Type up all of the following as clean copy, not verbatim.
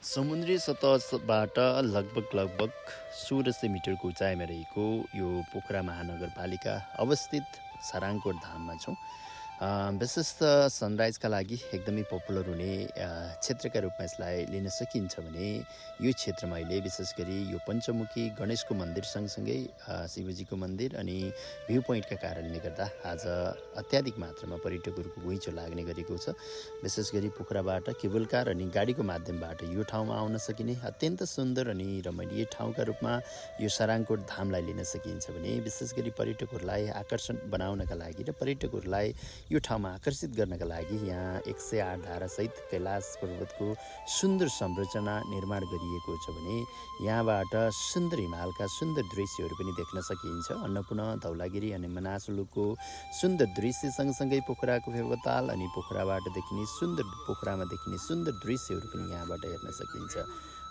समुद्री सतहबाट लगभग 1600 मिटरको उचाइमा रहेको यो पोखरा महानगरपालिका अवस्थित साराङकोट धाममा छौँ। विशेष त सनराइजका लागि एकदमै पपुलर हुने क्षेत्रका रूपमा यसलाई लिन सकिन्छ भने यो क्षेत्रमा अहिले विशेष गरी यो पञ्चमुखी गणेशको मन्दिर सँगसँगै शिवजीको मन्दिर अनि भ्यू पोइन्टका कारणले गर्दा आज अत्याधिक मात्रामा पर्यटकहरूको घुइँचो लाग्ने गरेको छ। विशेष गरी पोखराबाट केबल कार अनि गाडीको माध्यमबाट यो ठाउँमा आउन सकिने अत्यन्त सुन्दर अनि रमणीय ठाउँका रूपमा यो साराङकोट धामलाई लिन सकिन्छ भने विशेष गरी पर्यटकहरूलाई आकर्षण बनाउनका लागि र पर्यटकहरूलाई यो ठाउँमा आकर्षित गर्नका लागि यहाँ 108 धारासहित कैलाश पर्वतको सुन्दर संरचना निर्माण गरिएको छ भने यहाँबाट सुन्दर हिमालका सुन्दर दृश्यहरू पनि देख्न सकिन्छ। अन्नपूर्ण, धौलागिरी अनि मनासलुको सुन्दर दृश्य सँगसँगै पोखराको फेवाताल अनि पोखरामा देखिने सुन्दर दृश्यहरू पनि यहाँबाट हेर्न सकिन्छ।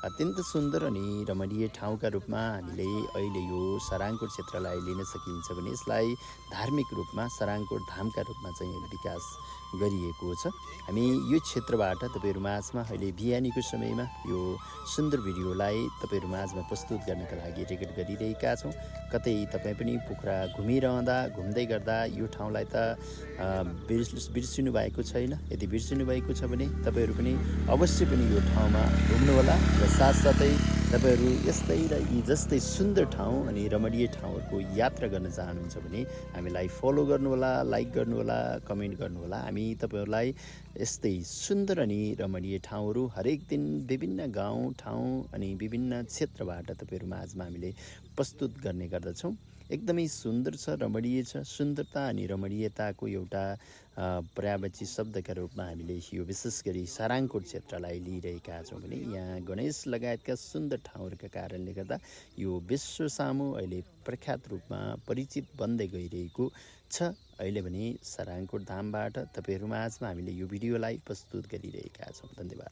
अत्यन्त सुन्दर अनि रमणीय ठाउँका रूपमा हामीले अहिले यो साराङकोट क्षेत्रलाई लिन सकिन्छ भने यसलाई धार्मिक रूपमा साराङकोट धामका रूपमा चाहिँ विकास गरिएको छ। हामी यो क्षेत्रबाट तपाईहरू माझमा अहिले बिहानीको समयमा यो सुन्दर भिडियोलाई तपाईहरू माझमा प्रस्तुत गर्नका लागि रेकर्ड गरिरहेका छौँ। कतै तपाईँ पनि पोखरा घुम्दै गर्दा यो ठाउँलाई त बिर्सिनु भएको छैन। यदि बिर्सिनु भएको छ भने तपाईहरू पनि अवश्य पनि यो ठाउँमा घुम्नुहोला र साथसाथै तपाईहरू यस्तै र यी जस्तै सुन्दर ठाउँ अनि रमणीय ठाउँहरूको यात्रा गर्न चाहनुहुन्छ भने हामीलाई फलो गर्नुहोला, लाइक गर्नुहोला, कमेन्ट गर्नुहोला। हामी तपाईहरूलाई यस्तै सुन्दर अनि रमणीय ठाउँहरू हरेक दिन विभिन्न गाउँ ठाउँ अनि विभिन्न क्षेत्रबाट तपाईहरू माझमा हामीले प्रस्तुत गर्ने गर्दछौँ। एकदमै सुन्दर छ, रमणीय छ। सुन्दरता अनि रमणीयताको एउटा पर्यायवाची शब्दका रूपमा हामीले यो विशेष गरी साराङकोट क्षेत्रलाई लिइरहेका छौँ भने यहाँ गणेश लगायतका सुन्दर ठाउँहरूका कारणले गर्दा यो विश्व सामु अहिले प्रख्यात रूपमा परिचित बन्दै गइरहेको छ। अहिले भने साराङकोट धामबाट तपाईहरू माझमा हामीले यो भिडियोलाई प्रस्तुत गरिरहेका छौँ। धन्यवाद।